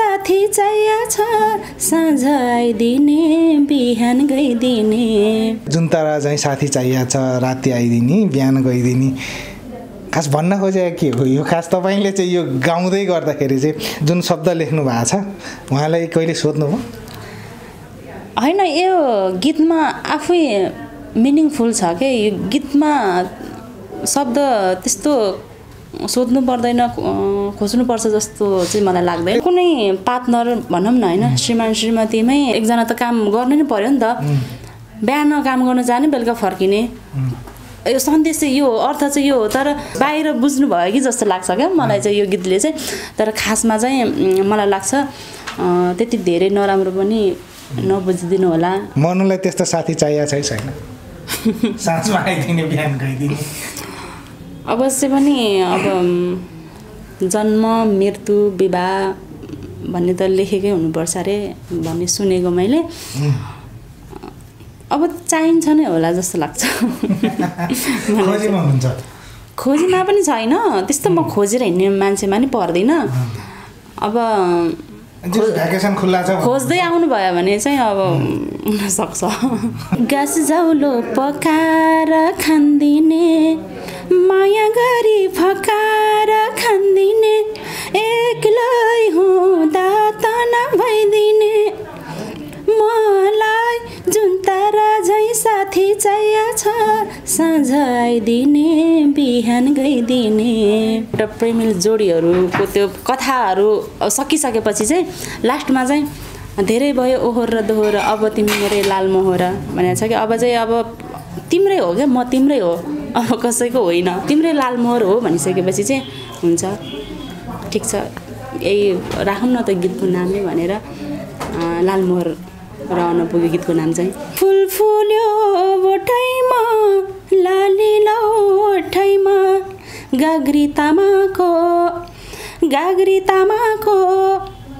साथी चाहिएछ साँझ आइदिने बिहान गइदिने जुन तारा चाहिँ साथी चाहिएछ राति आइदिने बिहान गइदिने खास भन्न खोजेको के हो यो खास तपाईँले चाहिँ यो गाउँदै गर्दाखेरि चाहिँ जुन शब्द लेख्नु भएको छ उहाँलाई कहिले सोध्नुभयो होइन यो गीतमा आफै मिनिङफुल छ के यो गीतमा शब्द त्यस्तो सोध्नु पर्दैन खोज्नुपर्छ जस्तो चाहिँ मलाई लाग्दैन कुनै पार्टनर भनौँ न होइन श्रीमान श्रीमतीमै एकजना त काम गर्नु नै पर्यो नि त बिहान काम गर्न जाने बेलुका फर्किने यो सन्देश चाहिँ यो अर्थ चाहिँ यो हो तर बाहिर बुझ्नु भयो कि जस्तो लाग्छ क्या मलाई चाहिँ यो गीतले चाहिँ तर खासमा चाहिँ मलाई लाग्छ त्यति धेरै नराम्रो पनि नबुझिदिनु होला मनुलाई त्यस्तो साथी चाहिएको छैन साँझमा आइदिने बिहान गइदिने अवश्य पनि अब जन्म मृत्यु विवाह भन्ने त लेखेकै हुनुपर्छ अरे भन्ने सुनेको मैले अब चाहिन्छ नै होला जस्तो लाग्छ खोजीमा पनि छैन त्यस्तो म खोजेर हिँड्ने मान्छेमा नि पर्दैन अब खोज्दै आउनु भयो भने चाहिँ अब हुनसक्छ गाँस जाउलो पकाएर खान्दिने माया गरी फकाएर खान्दिने एक्लै हुँदा त नभइदिने मलाई जुन तारा झैँ साथी चाहिएछ साँझ आइदिने बिहान गइदिने एउटा प्रेमिल जोडीहरूको त्यो कथाहरू सकिसकेपछि चाहिँ लास्टमा चाहिँ धेरै भयो ओहोर र दोहोर अब तिमी मेरै लाल मोहर भनेको छ कि अब चाहिँ अब तिम्रै हो क्या म तिम्रै हो अब कसैको होइन तिम्रै लाल मोहर हो भनिसकेपछि चाहिँ हुन्छ ठिक छ यही राखौँ न त गीतको नामै भनेर लाल मोहर रहन पुग्यो गीतको नाम चाहिँ फुल फुल्यो बोटैमा लाली लौठैमा गाग्री तामाको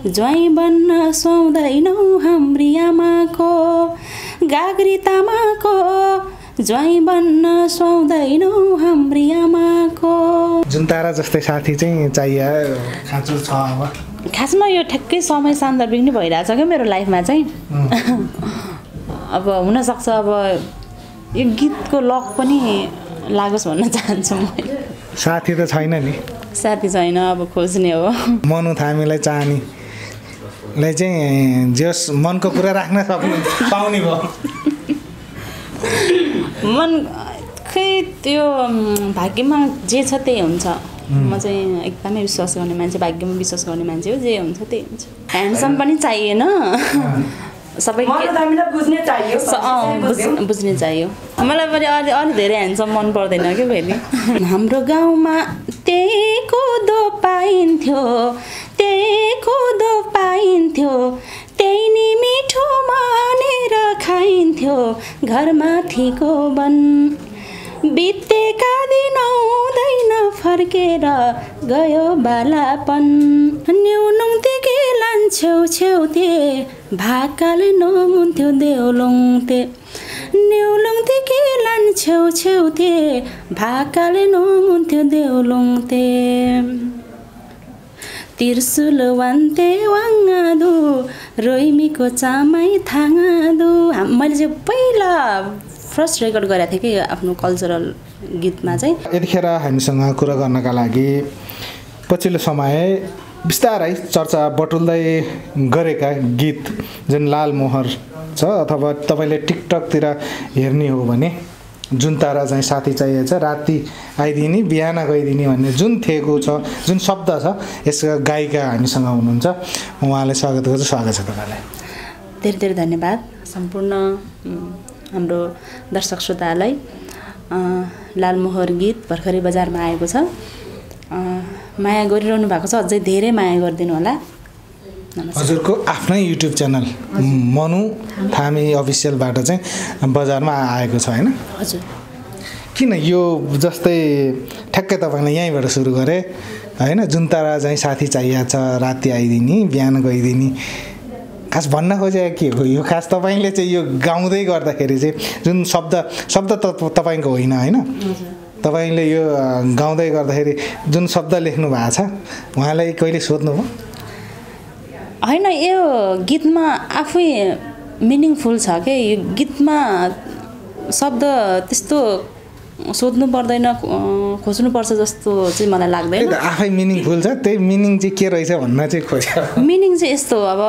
ज्वाइँ बन्न सुहाउँदैनौ हाम्री आमाको गाग्री तामाको ज्वाइँ बन्न सुहाउँदैनौ हाम्री आमाको जुन तारा जस्तै साथी चाहिँ चाहियो खाँचो छ अब खासमा यो ठ्याक्कै समय सान्दर्भिक नै भइरहेछ क्या मेरो लाइफमा चाहिँ अब हुनसक्छ अब यो गीतको लक पनि लागोस् भन्न चाहन्छु म साथी त छैन नि साथी छैन अब खोज्ने हो मनु थामीलाई चाहनेलाई चाहिँ जस मनको कुरा राख्न सक्नु पाउने भयो मन खै त्यो भाग्यमा जे छ त्यही हुन्छ म चाहिँ एकदमै विश्वास गर्ने मान्छे भाग्यमा विश्वास गर्ने मान्छे हो जे हुन्छ त्यही हुन्छ ह्यान्डसम पनि चाहिएन सबै बुझ्ने चाहियो मलाई पनि अलि धेरै ह्यान्डसम मन पर्दैन कि फेरि हाम्रो गाउँमा त्यही कोदो पाइन्थ्यो त्यही नि मिठो मानेर खाइन्थ्यो घरमाथिको वन बितेका दिन आउँदैन फर्केर गयो बालापन न्युनुङदेखि लान्छेउछेउथे भाकाले नमुन्थ्यो देउलुङते न्युलुङदेखि लान्छेउछेउथे भाकाले नमुन्थ्यो देउलुङते तिर्सुल वान्ते वाङ्गादु रोइमीको चामै थाङ्गादु मैले चाहिँ पहिला फर्स्ट रेकर्ड गरेको थिएँ कि आफ्नो कल्चरल गीतमा चाहिँ यतिखेर हामीसँग कुरा गर्नका लागि पछिल्लो समय बिस्तारै चर्चा बटुल्दै गरेका गीत जुन लाल मोहर छ अथवा तपाईँले टिकटकतिर हेर्ने हो भने जुन तारा चाहिँ साथी चाहिएछ राति आइदिने बिहान गइदिने भन्ने जुन थेको छ जुन शब्द छ यसका गायिका हामीसँग हुनुहुन्छ उहाँलाई स्वागत गर्छु स्वागत छ तपाईँलाई धेरै धेरै धन्यवाद सम्पूर्ण हाम्रो दर्शक श्रोतालाई लाल मोहर गीत भर्खरै बजारमा आएको छ माया गरिरहनु भएको छ अझै धेरै माया गरिदिनु होला हजुरको आफ्नै युट्युब च्यानल मनु थामी अफिसियलबाट चाहिँ बजारमा आएको छ होइन हजुर किन यो जस्तै ठ्याक्कै तपाईँलाई यहीँबाट सुरु गरेँ होइन जुन तारा चाहिँ साथी चाहिएछ राति आइदिने बिहान गइदिने खास भन्न खोजेको के हो यो खास तपाईँले चाहिँ यो गाउँदै गर्दाखेरि चाहिँ जुन शब्द त तपाईँको होइन होइन तपाईँले यो गाउँदै गर्दाखेरि जुन शब्द लेख्नु भएको छ उहाँलाई कहिले सोध्नुभयो होइन यो गीतमा आफै मिनिङफुल छ के यो गीतमा शब्द त्यस्तो सोध्नु पर्दैन खोज्नुपर्छ जस्तो चाहिँ मलाई लाग्दैन आफै मिनिङफुल छ त्यही मिनिङ चाहिँ के रहेछ भन्न चाहिँ खोज मिनिङ चाहिँ यस्तो अब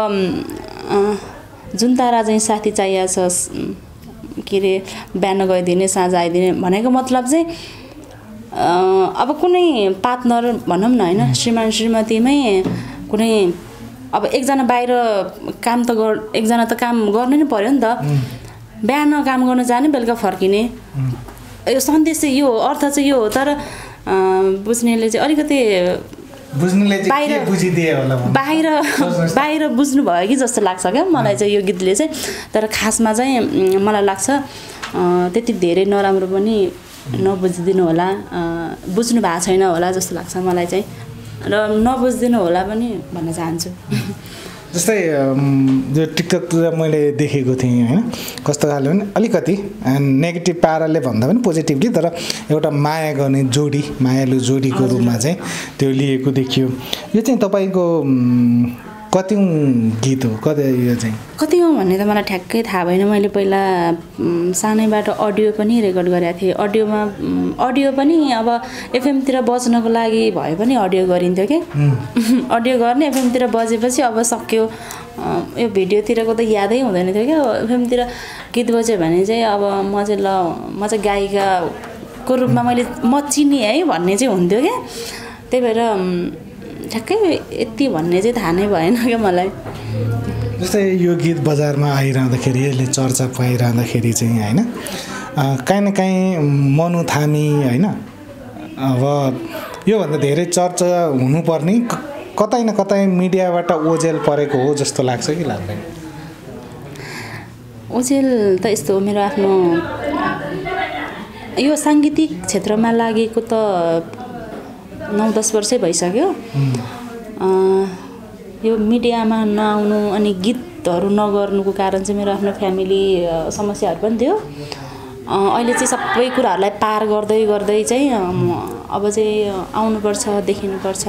जुन तारा चाहिँ साथी चाहिएको छ के अरे बिहान गइदिने साँझ आइदिने भनेको मतलब चाहिँ अब कुनै पार्टनर भनौँ न होइन श्रीमान श्रीमतीमै कुनै अब एकजना बाहिर काम त एकजना त काम गर्नु नै पर्यो नि त बिहान काम गर्न जाने बेलुका फर्किने यो सन्देश चाहिँ यो अर्थ चाहिँ यो हो तर बुझ्नेले चाहिँ अलिकति बाहिर बुझ्नु भयो कि जस्तो लाग्छ क्या मलाई चाहिँ यो गीतले चाहिँ तर खासमा चाहिँ मलाई लाग्छ त्यति धेरै नराम्रो पनि नबुझिदिनु होला बुझ्नु भएको छैन होला जस्तो लाग्छ मलाई चाहिँ र नबुझिदिनु होला पनि भन्न चाहन्छु जस्तै जो टिकटकतिर मैले देखेको थिएँ होइन कस्तो खाले भने अलिकति नेगेटिभ पाराले भन्दा पनि पोजिटिभली तर एउटा माया गर्ने जोडी मायालु जोडीको रूपमा चाहिँ त्यो लिएको देखियो यो चाहिँ तपाईँको कतिौँ गीत हो यो चाहिँ कतिौँ भन्ने त मलाई ठ्याक्कै थाहा भएन मैले पहिला सानैबाट अडियो पनि रेकर्ड गरेको थिएँ अडियो पनि अब एफएमतिर बज्नको लागि भए पनि अडियो गरिन्थ्यो कि अडियो गर्ने एफएमतिर बजेपछि अब सक्यो यो भिडियोतिरको त यादै हुँदैन थियो क्या एफएमतिर गीत बज्यो भने चाहिँ अब म चाहिँ गायिकाको रूपमा मैले म चिने है भन्ने चाहिँ हुन्थ्यो क्या त्यही भएर ठ्याक्कै यति भन्ने चाहिँ थाहा नै भएन क्या मलाई जस्तै यो गीत बजारमा आइरहँदाखेरि यसले चर्चा पाइरहँदाखेरि चाहिँ होइन काहीँ न काहीँ मनु थामी होइन अब योभन्दा धेरै चर्चा हुनुपर्ने कतै न कतै मिडियाबाट ओझेल परेको हो जस्तो लाग्छ कि लाग्दैन ओझेल त यस्तो हो मेरो आफ्नो यो साङ्गीतिक क्षेत्रमा लागेको त 9-10 वर्षै भइसक्यो यो मिडियामा नआउनु अनि गीतहरू नगर्नुको कारण चाहिँ मेरो आफ्नो फ्यामिली समस्याहरू पनि थियो अहिले चाहिँ सबै कुराहरूलाई पार गर्दै चाहिँ अब चाहिँ आउनुपर्छ देखिनुपर्छ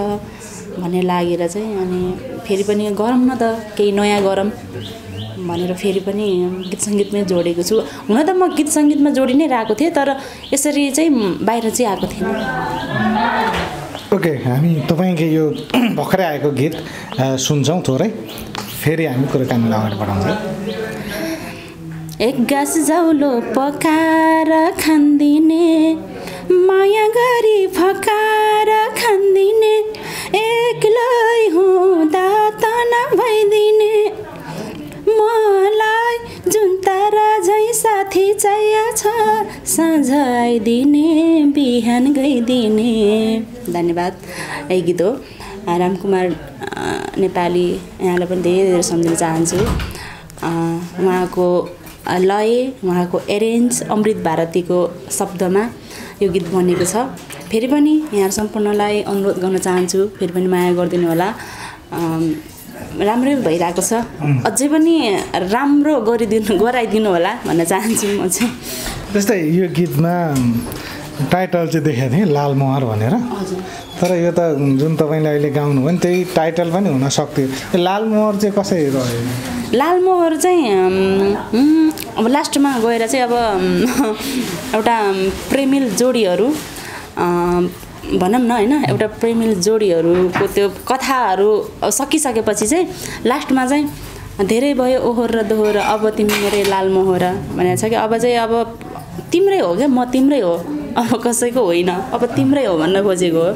भन्ने लागेर चाहिँ अनि फेरि पनि गरौँ न त केही नयाँ गरौँ भनेर फेरि पनि गीत सङ्गीतमै जोडेको छु हुन त म गीत सङ्गीतमा जोडी नै रहेको थिएँ तर यसरी चाहिँ बाहिर चाहिँ आएको थिएन ओके हामी तपाईँको यो भर्खरै आएको गीत सुन्छौँ थोरै फेरि हामी कुराकानीलाई अगाडि बढाउँछौँ एक गाँस जाउलो पकाएर खान्दिने माया गरी फकाएर खान्दिने एक्लै हुँदा त नभइदिने मलाई जुन तारा झैँ साथी चाहिएको छ साँझ आइदिने बिहान गइदिने धन्यवाद यही गीत हो रामकुमार नेपाली यहाँलाई पनि धेरै धेरै सम्झिन चाहन्छु उहाँको लय उहाँको एरेन्ज अमृत भारतीको शब्दमा यो गीत बनेको छ फेरि पनि यहाँ सम्पूर्णलाई अनुरोध गर्न चाहन्छु फेरि पनि माया गरिदिनु होला राम्रै भइरहेको छ अझै पनि राम्रो गराइदिनु होला भन्न चाहन्छु म चाहिँ जस्तै यो गीतमा टाइटल चाहिँ देखेको थिएँ लालमोहर भनेर तर यो त जुन तपाईँले अहिले गाउनु भयो नि त्यही टाइटल पनि हुन सक्थ्यो लालमोहर चाहिँ कसरी रह्यो लालमोहर चाहिँ अब लास्टमा गएर चाहिँ अब एउटा प्रेमिल जोडीहरू भनौँ न होइन एउटा प्रेमिल जोडीहरूको त्यो कथाहरू सकिसकेपछि चाहिँ लास्टमा चाहिँ धेरै भयो ओहोर र दोहोर अब तिमी मेरै लालमोहर भनेको छ कि अब चाहिँ अब तिम्रै हो क्या म तिम्रै हो अब कसैको होइन अब तिम्रै हो भन्न खोजेको हो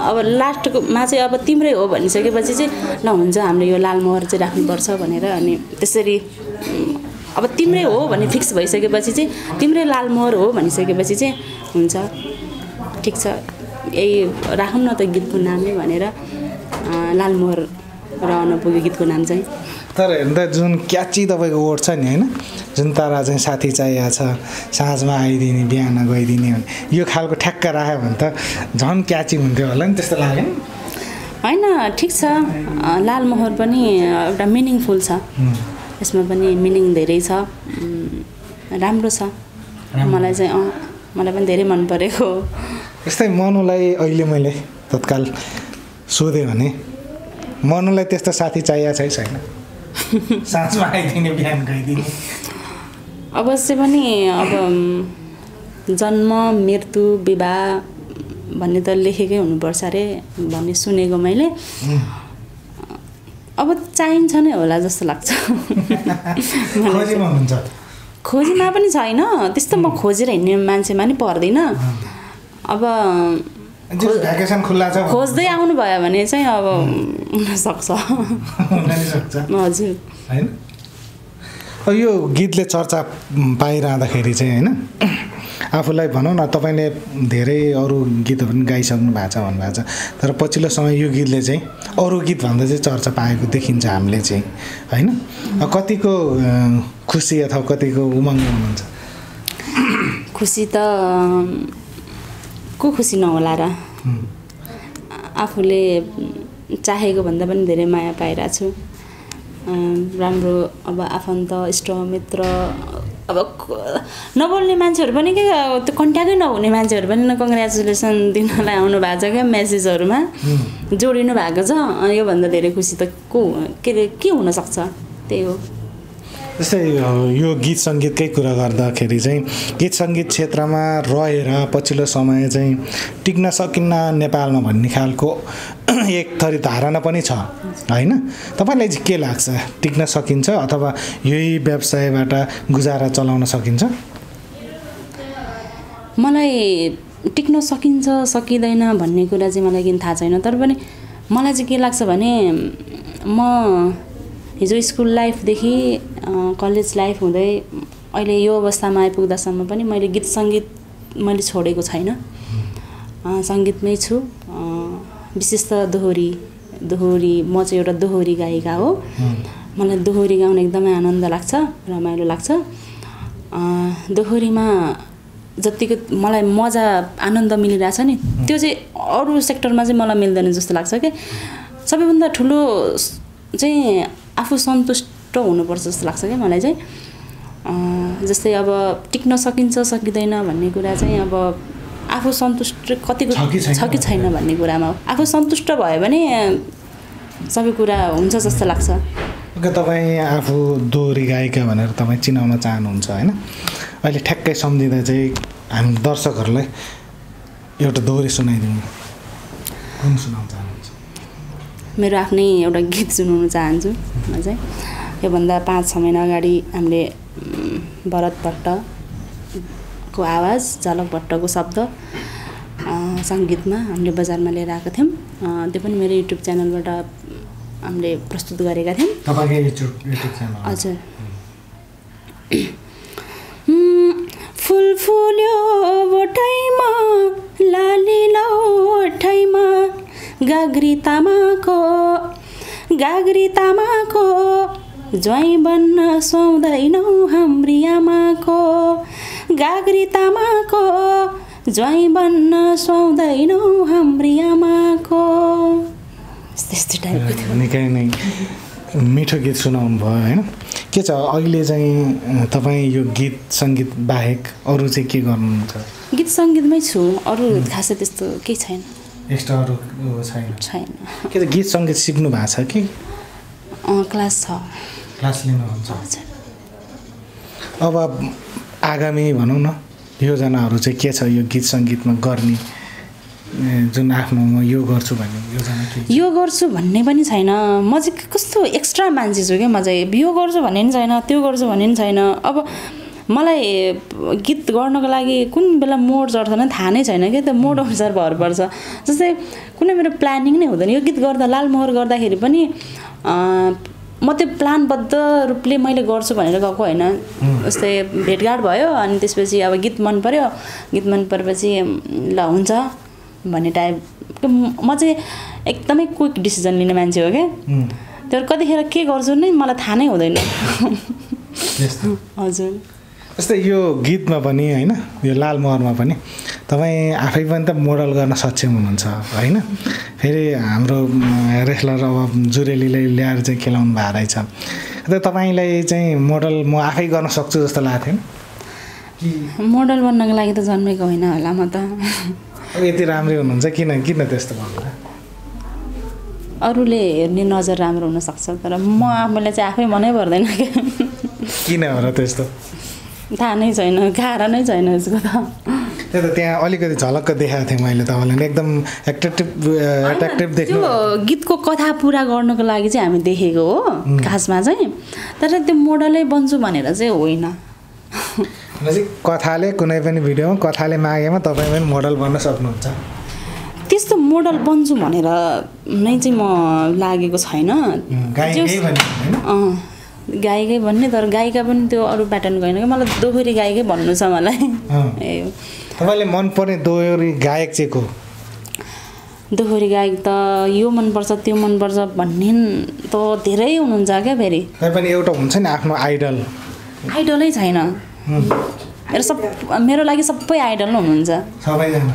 अब लास्टमा चाहिँ अब तिम्रै हो भनिसकेपछि चाहिँ ल हुन्छ हामीले यो लालमोहर चाहिँ राख्नुपर्छ भनेर अनि त्यसरी अब तिम्रै हो भन्ने फिक्स भइसकेपछि चाहिँ तिम्रै लालमोहर हो भनिसकेपछि चाहिँ हुन्छ ठिक छ यही राखौँ न त गीतको नामै भनेर लालमोहर रहन पुग्यो गीतको नाम चाहिँ तर हेर्दा जुन क्याची तपाईँको वर्ड छ नि होइन जुन तारा चाहिँ साथी चाहिएको छ साँझमा आइदिने बिहान गइदिने भने यो खालको ठ्याक्क राख्यो भने त झन् क्याची हुन्थ्यो होला नि त्यस्तो लाग्यो होइन ठिक छ लालमोहर पनि एउटा मिनिङफुल छ यसमा पनि मिनिङ धेरै छ राम्रो छ मलाई चाहिँ मलाई पनि धेरै मन परेको यस्तै मनुलाई अहिले मैले तत्काल सोधेँ भने मर्नुलाई त्यस्तो साथी चाहिएको छैन साँझमा आइदिने बिहान गइदिने अवश्य पनि अब जन्म मृत्यु विवाह भन्ने त लेखेकै हुनुपर्छ अरे भन्ने सुनेको मैले अब चाहिन्छ नै होला जस्तो लाग्छ खोजीमा पनि छैन त्यस्तो म खोजेर हिँड्ने मान्छेमा नि पर्दिनँ अब भ्याकेसन खुल्ला छ खोज्दै आउनु भयो भने चाहिँ अब हुनसक्छ हजुर होइन यो गीतले चर्चा पाइरहँदाखेरि चाहिँ होइन आफूलाई भनौँ न तपाईँले धेरै अरू गीतहरू पनि गाइसक्नु भएको छ भन्नुभएको छ तर पछिल्लो समय यो गीतले चाहिँ अरू गीतभन्दा चाहिँ चर्चा पाएको देखिन्छ हामीले चाहिँ होइन कतिको खुसी अथवा कतिको उमङ्ग हुनुहुन्छ खुसी त को खुसी नहोला र आफूले चाहेको भन्दा पनि धेरै माया पाइरहेको छु राम्रो अब आफन्त इष्टमित्र अब नबोल्ने मान्छेहरू पनि के त्यो कन्ट्याक्टै नहुने मान्छेहरू पनि कङ्ग्रेचुलेसन दिनलाई आउनु भएको छ क्या मेसेजहरूमा जोडिनु भएको छ योभन्दा धेरै खुसी त के हुनसक्छ त्यही हो जस्तै यो गीत सङ्गीतकै कुरा गर्दाखेरि चाहिँ गीत सङ्गीत क्षेत्रमा रहेर पछिल्लो समय चाहिँ टिक्न सकिन्न नेपालमा भन्ने खालको एक थरी धारणा पनि छ होइन तपाईँलाई चाहिँ के लाग्छ टिक्न सकिन्छ अथवा यही व्यवसायबाट गुजारा चलाउन सकिन्छ मलाई टिक्न सकिन्छ सकिँदैन भन्ने कुरा चाहिँ मलाई किन थाहा छैन तर पनि मलाई चाहिँ के लाग्छ भने म हिजो स्कुल लाइफदेखि कलेज लाइफ हुँदै अहिले यो अवस्थामा आइपुग्दासम्म पनि मैले गीत सङ्गीत मैले छोडेको छैन सङ्गीतमै छु विशेष त दोहोरी म चाहिँ एउटा दोहोरी गायिका हो मलाई दोहोरी गाउन एकदमै आनन्द लाग्छ रमाइलो लाग्छ दोहोरीमा जतिको मलाई मजा आनन्द मिलिरहेछ नि त्यो चाहिँ अरू सेक्टरमा चाहिँ मलाई मिल्दैन जस्तो लाग्छ कि सबैभन्दा ठुलो चाहिँ आफू सन्तुष्ट हुनुपर्छ जस्तो लाग्छ क्या मलाई चाहिँ जस्तै अब टिक्न सकिन्छ सकिँदैन भन्ने कुरा चाहिँ अब आफू सन्तुष्ट कतिको छ कि छैन भन्ने कुरामा हो आफू सन्तुष्ट भयो भने सबै कुरा हुन्छ जस्तो लाग्छ तपाईँ आफू दोहोरी गायिका भनेर तपाईँ चिनाउन चाहनुहुन्छ होइन अहिले ठ्याक्कै सम्झिँदा चाहिँ हामी दर्शकहरूलाई एउटा दोहोरी सुनाइदिनु कुन सुनाउन चाहनुहुन्छ मेरो आफ्नै एउटा गीत सुनाउन चाहन्छु म चाहिँ योभन्दा 5-6 महिना अगाडि हामीले भरत भट्टको आवाज झलक भट्टको शब्द सङ्गीतमा हामीले बजारमा लिएर आएको थियौँ त्यो पनि मेरो युट्युब च्यानलबाट हामीले प्रस्तुत गरेका थियौँ हजुर फुल फुल्यो बोटाइमा लाली लौठाइमा गाग्री तामाको ज्वाइँ बन्न सुहाउँदैनौ हाम्री आमाको गाग्री तामाको ज्वाइँ बन्न सुहाउँदैनौ हाम्री आमाको त्यस्तो टाइपको थियो निकै नै मिठो गीत सुनाउनु भयो होइन के छ अहिले चाहिँ तपाईँ यो गीत सङ्गीत बाहेक अरू चाहिँ के गर्नुहुन्छ गीत सङ्गीतमै छु अरू खासै त्यस्तो केही छैन एक्स्ट्रा अरू छैन के त गीत सङ्गीत सिक्नु भएको छ कि क्लास लिनुहुन्छ अब आगामी भनौँ न योजनाहरू चाहिँ के छ यो गीत सङ्गीतमा गर्ने जुन आफ्नो म यो गर्छु भन्ने योजना के यो गर्छु भन्ने पनि छैन म चाहिँ कस्तो एक्स्ट्रा मान्छे छु क्या म चाहिँ यो गर्छु भन्ने पनि छैन त्यो गर्छु भन्ने पनि छैन अब मलाई गीत गर्नको लागि कुन बेला मोड चढ्छ भने थाहा नै छैन क्या त्यो मोड अनुसार भर पर्छ जस्तै कुनै मेरो प्लानिङ नै हुँदैन यो गीत गर्दा लालमोहर गर्दाखेरि पनि म त्यो प्लानबद्ध रूपले मैले गर्छु भनेर गएको होइन जस्तै भेटघाट भयो अनि त्यसपछि अब गीत मन पर्यो गीत मन परेपछि ल हुन्छ भन्ने टाइप म चाहिँ एकदमै क्विक डिसिजन लिने मान्छे हो क्या तर कतिखेर के गर्छु नै मलाई थाहा नै हुँदैन हजुर जस्तै यो गीतमा पनि होइन यो लालमोहरमा पनि तपाईँ आफै पनि त मोडल गर्न सक्षम हुनुहुन्छ होइन फेरि हाम्रो रेस्लर अब जुरेलीले ल्याएर चाहिँ खेलाउनु भएको रहेछ अन्त तपाईँलाई चाहिँ मोडल म आफै गर्न सक्छु जस्तो लाग्थ्यो मोडल बन्नको लागि त जन्मेको होइन होला म त अब यति राम्रै हुनुहुन्छ किन त्यस्तो भन्नु अरूले हेर्ने नजर राम्रो हुनसक्छ तर म आफूलाई चाहिँ आफै मनै पर्दैन क्या किन हो र त्यस्तो थाहा नै छैन कारण नै छैन यसको त त्यही त त्यहाँ अलिकति झलक्क देखाएको थिएँ मैले तपाईँलाई एकदम एट्र्याक्टिभ देख्नु त्यो गीतको कथा पुरा गर्नको लागि चाहिँ हामी देखेको हो खासमा चाहिँ तर त्यो मोडलै बन्छु भनेर चाहिँ होइन कथाले कुनै पनि भिडियोमा कथाले मागेमा तपाईँ पनि मोडल बन्न सक्नुहुन्छ त्यस्तो मोडल बन्छु भनेर नै चाहिँ म लागेको छैन गायिकै भन्ने तर गायिका पनि त्यो अरू प्याटर्न गएन कि मलाई दोहोरी गायिकै भन्नु छ मलाई तपाईँले मनपर्ने दोहोरी गायक चाहिँ को दोहोरी गायक त यो मनपर्छ त्यो मनपर्छ भन्ने त धेरै हुनुहुन्छ क्या फेरि पनि एउटा हुन्छ नि आफ्नो आइडलै छैन मेरो लागि सबै आइडल हुनुहुन्छ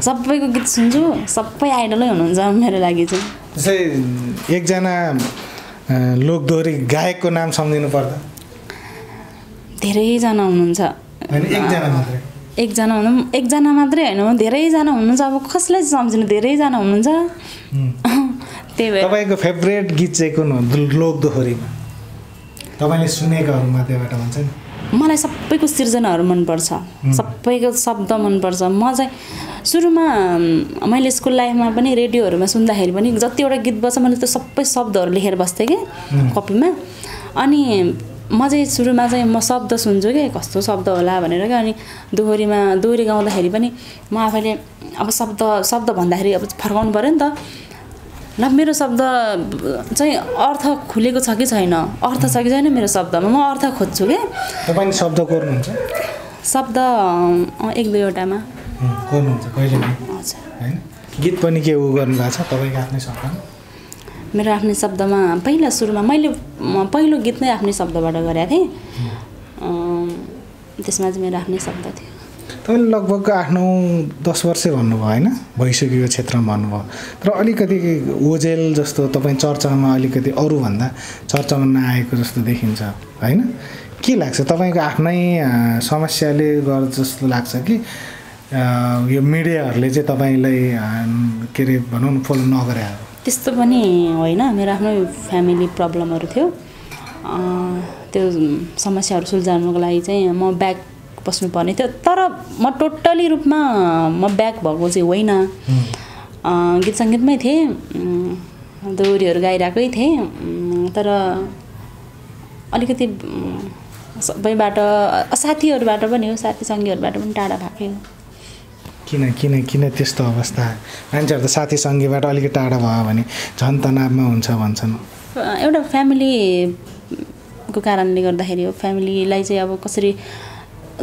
सबैको गीत सुन्छु सबै आइडलै हुनुहुन्छ मेरो लागि चाहिँ जस्तै एकजना लोकदोहोरी गायकको नाम सम्झिनु पर्दा धेरैजना हुनुहुन्छ एकजना मात्रै होइन धेरैजना हुनुहुन्छ अब कसलाई सम्झिनु धेरैजना हुनुहुन्छ त्यही भएर तपाईँको फेभरेट गीत चाहिँ कुन हो लोकदोहोरीमा तपाईँले सुनेकोहरू माध्यमबाट भन्छ नि मलाई सबैको सिर्जनाहरू मनपर्छ सबैको शब्द मनपर्छ म चाहिँ सुरुमा मैले स्कुल लाइफमा पनि रेडियोहरूमा सुन्दाखेरि पनि जतिवटा गीत बज्छ मैले त्यो सबै शब्दहरू लेखेर बस्थेँ कि कपीमा अनि म चाहिँ सुरुमा चाहिँ म शब्द सुन्छु कि कस्तो शब्द होला भनेर क्या अनि दोहोरी गाउँदाखेरि पनि म आफैले अब शब्द भन्दाखेरि अब फर्काउनु पऱ्यो नि त ल मेरो शब्द चाहिँ अर्थ खुलेको छ कि छैन अर्थ छ कि छैन मेरो शब्दमा म अर्थ खोज्छु क्या तपाईँ शब्द कोर्नुहुन्छ शब्द एक दुईवटामा कोर्नुहुन्छ कहिले हजुर हैन गीत पनि के उ गर्नु भएको छ तपाईँको आफ्नै शब्द मेरो आफ्नै शब्दमा पहिला सुरुमा मैले पहिलो गीत नै आफ्नै शब्दबाट गरेको थिएँ त्यसमा चाहिँ मेरो आफ्नै शब्द थियो तपाईँले लगभग 8-9-10 वर्ष भन्नुभयो होइन भइसकेको क्षेत्रमा भन्नुभयो तर अलिकति ओजेल जस्तो तपाईँ चर्चामा अलिकति अरूभन्दा चर्चामा नआएको जस्तो देखिन्छ होइन के लाग्छ तपाईँको आफ्नै समस्याले गर्दा जस्तो लाग्छ कि यो मिडियाहरूले चाहिँ तपाईँलाई के अरे भनौँ न फलो नगरे त्यस्तो पनि होइन मेरो आफ्नो फ्यामिली प्रब्लमहरू थियो त्यो समस्याहरू सुल्झाउनको लागि चाहिँ म ब्याक बस्नुपर्ने थियो तर म टोटली रूपमा म ब्याक भएको चाहिँ होइन गीत सङ्गीतमै थिएँ दोहोरीहरू गाइरहेकै थिएँ तर अलिकति सबैबाट साथीहरूबाट पनि हो साथी सङ्गीहरूबाट पनि टाढा भएको किन त्यस्तो अवस्था मान्छेहरू त साथी सङ्गीबाट अलिकति टाढा भयो भने झन् तनावमा हुन्छ भन्छन् एउटा फ्यामिलीको कारणले गर्दाखेरि हो फ्यामिलीलाई चाहिँ अब कसरी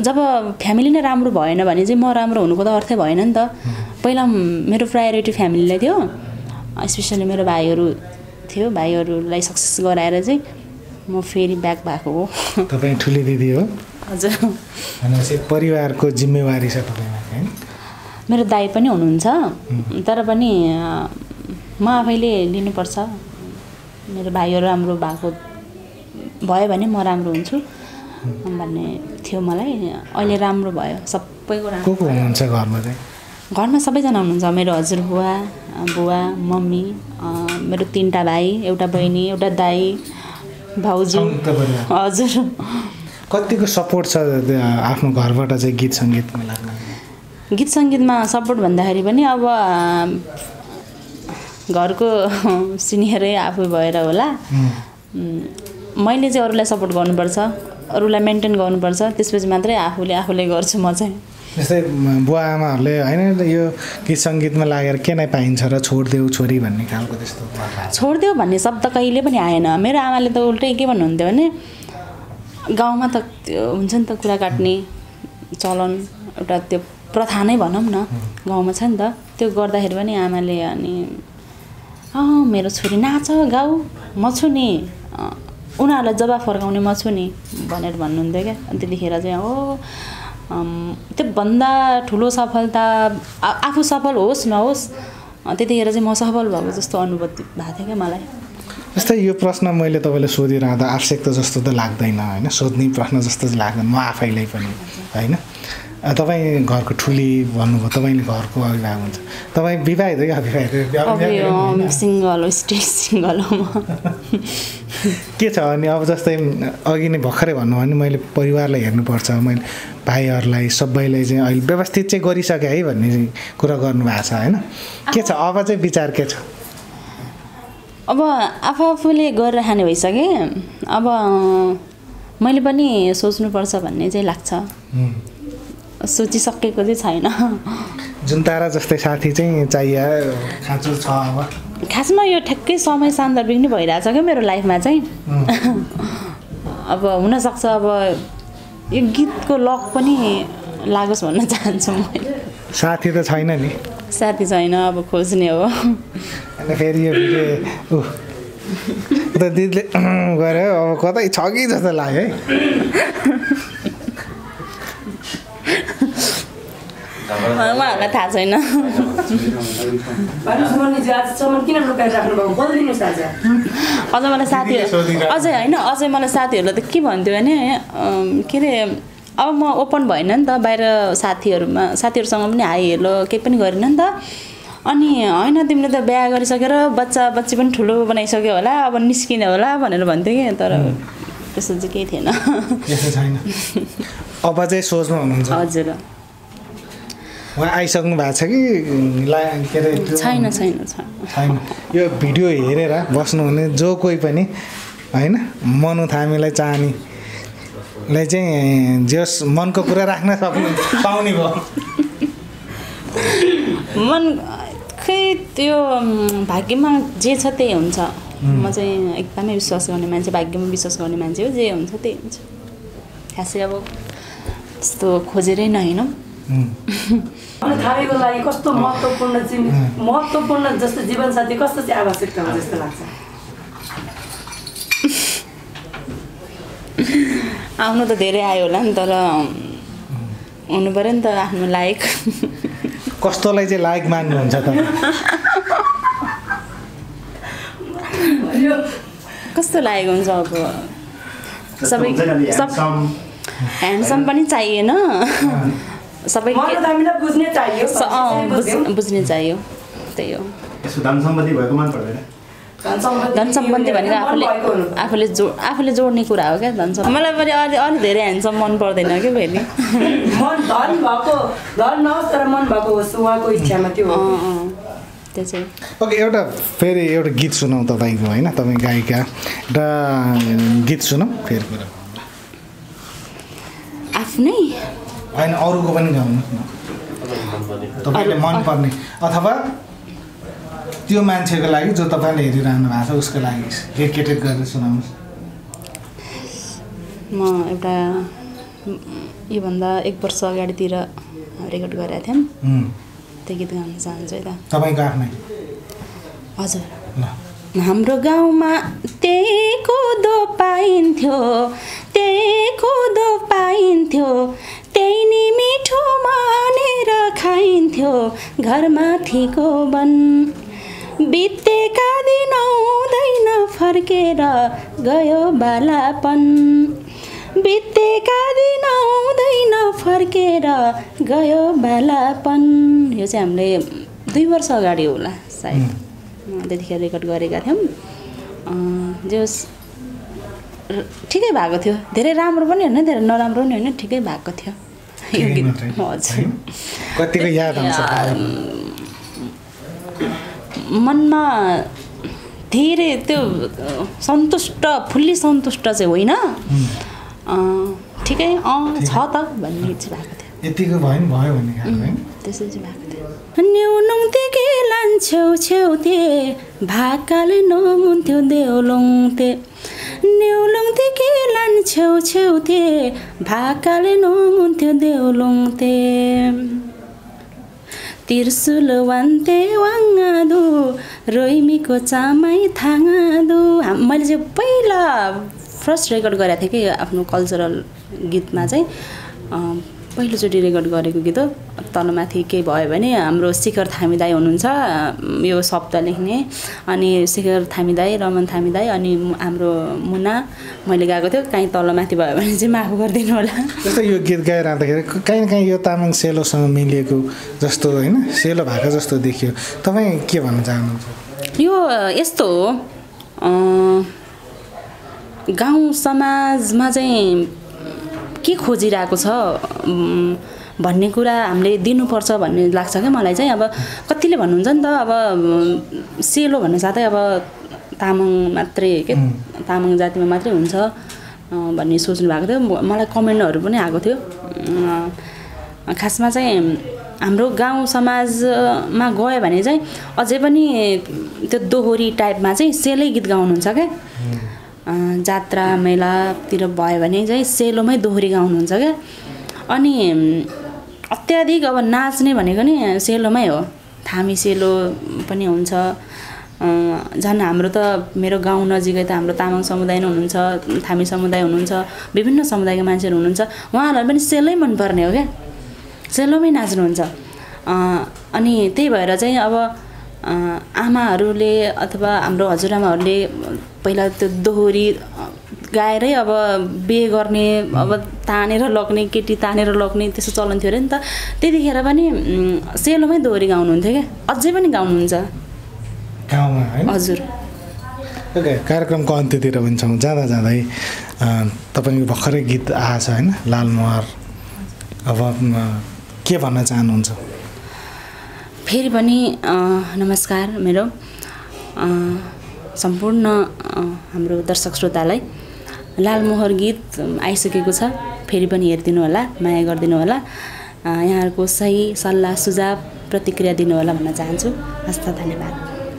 जब फ्यामिली नै राम्रो भएन भने चाहिँ म राम्रो हुनुको त अर्थै भएन नि त पहिला मेरो प्रायोरिटी फ्यामिलीलाई थियो स्पेसली मेरो भाइहरू थियो भाइहरूलाई सक्सेस गराएर चाहिँ म फेरि ब्याक भएको हो तपाईँ ठुली दिदी हो हजुर भनेपछि परिवारको जिम्मेवारी छ तपाईँमा हैन मेरो दाइ पनि हुनुहुन्छ तर पनि म आफैले लिनुपर्छ मेरो भाइहरू राम्रो भएको भयो भने म राम्रो हुन्छु भन्ने थियो मलाई अहिले राम्रो भयो सबैको राम्रो को हुनुहुन्छ घरमा चाहिँ घरमा सबैजना हुनुहुन्छ मेरो हजुरबुवा बुवा मम्मी मेरो 3टा भाइ एउटा बहिनी एउटा दाइ भाउजू हजुर कतिको सपोर्ट छ आफ्नो घरबाट चाहिँ गीत सङ्गीतमा लाग्न गीत सङ्गीतमा सपोर्ट भन्दाखेरि पनि अब घरको सिनियरै आफू भएर होला मैले चाहिँ अरूलाई सपोर्ट गर्नुपर्छ अरूलाई मेन्टेन गर्नुपर्छ त्यसपछि मात्रै आफूले गर्छु म चाहिँ जस्तै बुवा आमाहरूले होइन यो गीत सङ्गीतमा लागेर के नै पाइन्छ र छोडिदेऊ छोरी भन्ने खालको त्यस्तो छोडिदेऊ भन्ने शब्द कहिले पनि आएन मेरो आमाले त उल्टै के भन्नुहुन्थ्यो भने गाउँमा त त्यो हुन्छ नि त कुरा काट्ने चलन एउटा त्यो प्रथा नै भनौँ न गाउँमा छ नि त त्यो गर्दाखेरि पनि आमाले अनि मेरो छोरी नाच गाऊ म छु नि उनीहरूलाई जवाफ फर्काउने म छु नि भनेर भन्नुहुन्थ्यो क्या अनि त्यतिखेर चाहिँ त्योभन्दा ठुलो सफलता आफू सफल होस् नहोस् त्यतिखेर चाहिँ म सफल भएको जस्तो अनुभूति भएको थियो क्या मलाई जस्तै यो प्रश्न मैले तपाईँलाई सोधिरहँदा आवश्यकता जस्तो त लाग्दैन होइन सोध्ने प्रश्न जस्तो चाहिँ लाग्दैन म आफैलाई पनि होइन तपाईँ घरको ठुली भन्नुभयो, तपाईँले घरको अभिभावक हुन्छ, तपाईँ विवाहित हो कि अविवाहित? सिङ्गल हो, स्टिल सिङ्गल हो म। के छ भने अब जस्तै अघि नै भर्खरै भन्नुभयो भने मैले परिवारलाई हेर्नुपर्छ, मैले भाइहरूलाई सबैलाई चाहिँ अहिले व्यवस्थित चाहिँ गरिसकेँ है भन्ने कुरा गर्नुभएको छ होइन? के छ अब चाहिँ विचार के छ? अब आफूले गरेर खाने भइसकेँ, अब मैले पनि सोच्नुपर्छ भन्ने चाहिँ लाग्छ। सोचिसकेको चाहिँ छैन। जुन तारा जस्तै साथी चाहिँ चाहियो खाँचो छ अब? खासमा यो ठ्याक्कै समय सान्दर्भिक नै भइरहेछ क्या मेरो लाइफमा चाहिँ। अब हुनसक्छ अब यो गीतको लक पनि लागोस् भन्न चाहन्छु मैले। साथी त छैन नि? साथी छैन, अब खोज्ने हो। अनि फेरि यो भिडियो त दिदीले गऱ्यो अब कतै छ कि जस्तो लाग्यो है। उहाँहरूलाई थाहा छैन। अझ मलाई साथीहरू अझै मलाई साथीहरूले त के भन्थ्यो भने के अरे अब म ओपन भएन नि त बाहिर साथीहरूसँग पनि हाई हेलो केही पनि गरेन नि त। अनि होइन तिमीले त बिहा गरिसकेर बच्ची पनि ठुलो बनाइसक्यो होला, अब निस्किने होला भनेर भन्थ्यो कि, तर त्यस्तो चाहिँ केही थिएन। छैन अब चाहिँ सोच्नु हुनुहुन्छ? हजुर। उहाँ आइसक्नु भएको छ कि के अरे? छैन। यो भिडियो हेरेर बस्नुहुने जो कोही पनि होइन, मनु थामीलाई चाहनेलाई चाहिँ जस मनको कुरा राख्न सक्नु पाउने भयो। मन खै त्यो भाग्यमा जे छ त्यही हुन्छ। म चाहिँ एकदमै विश्वास गर्ने मान्छे, भाग्यमा विश्वास गर्ने मान्छे हो। जे हुन्छ त्यही हुन्छ। खासै अब त्यस्तो खोजेरै नहिँडौँ। थालेको लागि कस्तो महत्त्वपूर्ण जस्तो जीवनसाथी कस्तो चाहिँ आवश्यकता हो जस्तो लाग्छ? आउनु त धेरै आयो होला नि, तर हुनु पऱ्यो नि त आफ्नो लायक। कस्तोलाई चाहिँ लायक मान्नुहुन्छ त? कस्तो लायक हुन्छ अब? सबै ह्यान्डसम पनि चाहिएन, सबै बुझ्ने चाहियो, त्यही हो। धन सम्पत्ति भएको मन पर्दैन? धन सम्बन्धी भनेको आफूले जोड्ने कुरा हो क्या। धन सम्बन्धी मलाई पनि अलि धेरै ह्यान्डसम मन पर्दैन क्या फेरि। धन नहोस् तर मन भएको होस्, उहाँको इच्छामा त्यो हो। त्यो चाहिँ ओके। फेरि एउटा गीत सुनाउँ तपाईँको होइन, तपाईँ गायिका, एउटा गीत सुनाउँ फेरि कुरा आफ्नै होइन, अरूको पनि गाउनु तपाईँले मनपर्ने, अथवा त्यो मान्छेको लागि जो तपाईँले हेरिरहनु भएको छ उसको लागि डेडिकेटेड गरेर सुनाउनुहोस्। म एउटा योभन्दा 1 वर्ष अगाडितिर रेकर्ड गरेका थियौँ, त्यो गीत गाउन चाहन्छु है त। तपाईँको आफ्नै? हजुर। हाम्रो गाउँमा त्यही कोदो पाइन्थ्यो, त्यही नि मिठो मानेर खाइन्थ्यो, घरमाथिको वन बितेका दिन आउँदैन फर्केर गयो बालापन, बितेका दिन आउँदैन फर्केर गयो बालापन। यो चाहिँ हामीले 2 वर्ष अगाडि होला सायद, त्यतिखेर रेकर्ड गरेका थियौँ। जस ठिकै भएको थियो, धेरै राम्रो पनि होइन धेरै नराम्रो पनि होइन, ठिकै भएको थियो यो गीत। हजुर। कतिको याद आउँछ? मनमा धेरै त्यो फुल्ली सन्तुष्ट चाहिँ होइन, ठिकै छ त भन्ने चाहिँ भएको थियो। यतिको भयो भन्ने खालको है, त्यसै चाहिँ भएको थियो। न्युनुङते लान्छेउछेउते भाकाले नमुन्थ्यो देउलुङते, न्युलुङते के लान्छेउछेउते भाकाले नमुन्थ्यो देउलुङते, तिर्सुल वान्ते वाङ्गादु रोइमीको चामै थाङ्गादु। मैले चाहिँ पहिला फर्स्ट रेकर्ड गरेको थिएँ कि आफ्नो कल्चरल गीतमा चाहिँ पहिलोचोटि रेकर्ड गरेको गीत हो। तलमाथि केही भयो भने हाम्रो शिखर थामी दाई हुनुहुन्छ यो शब्द लेख्ने, अनि शिखर थामी दाई, रमन थामी दाई, अनि हाम्रो मुना मैले गाएको थियो। काहीँ तलमाथि भयो भने चाहिँ माफ गरिदिनु होला। जस्तो यो गीत गाइरहँदाखेरि काहीँ न काहीँ यो तामाङ सेलोसँग मिलिएको जस्तो होइन, सेलो भएको जस्तो देखियो। तपाईँ के भन्न चाहनुहुन्छ? यो यस्तो हो, गाउँ समाजमा चाहिँ के खोजिरहेको छ भन्ने कुरा हामीले दिनुपर्छ भन्ने लाग्छ क्या मलाई चाहिँ। अब कतिले भन्नुहुन्छ नि त अब सेलो भन्ने साथै अब तामाङ मात्रै के तामाङ जातिमा मात्रै हुन्छ भन्ने सोच्नु भएको थियो। मलाई कमेन्टहरू पनि आएको थियो। खासमा चाहिँ हाम्रो गाउँ समाजमा गयो भने चाहिँ अझै पनि त्यो दोहोरी टाइपमा चाहिँ सेलै गीत गाउनुहुन्छ क्या। जात्रा मेलातिर भयो भने चाहिँ सेलोमै दोहोरी गाउनुहुन्छ क्या। अनि अत्याधिक अब नाच्ने भनेको नि सेलोमै हो। थामी सेलो पनि हुन्छ। झन् हाम्रो त मेरो गाउँ नजिकै त हाम्रो तामाङ समुदाय नै हुनुहुन्छ, थामी समुदाय हुनुहुन्छ, विभिन्न समुदायका मान्छेहरू हुनुहुन्छ। उहाँहरूलाई पनि सेलै मनपर्ने हो क्या, सेलोमै नाच्नुहुन्छ। अनि त्यही भएर चाहिँ अब आमाहरूले अथवा हाम्रो हजुरआमाहरूले पहिला त्यो दोहोरी गाएरै अब बिहे गर्ने, अब तानेर लग्ने, केटी तानेर लग्ने त्यस्तो चलन थियो अरे नि त। त्यतिखेर पनि सेलोमै दोहोरी गाउनुहुन्थ्यो क्या, अझै पनि गाउनुहुन्छ गाउँमा होइन? हजुर। ओके, कार्यक्रमको अन्त्यतिर पनि छौँ। जाँदा जाँदै तपाईँको भर्खरै गीत आएछ होइन, लालमोहर। अब के भन्न चाहनुहुन्छ? फेरि पनि नमस्कार मेरो सम्पूर्ण हाम्रो दर्शक श्रोतालाई। लालमोहर गीत आइसकेको छ, फेरि पनि हेरिदिनु होला, माया गरिदिनु होला। यहाँहरूको सही सल्लाह सुझाव प्रतिक्रिया दिनु होला भन्न चाहन्छु। हस्त, धन्यवाद।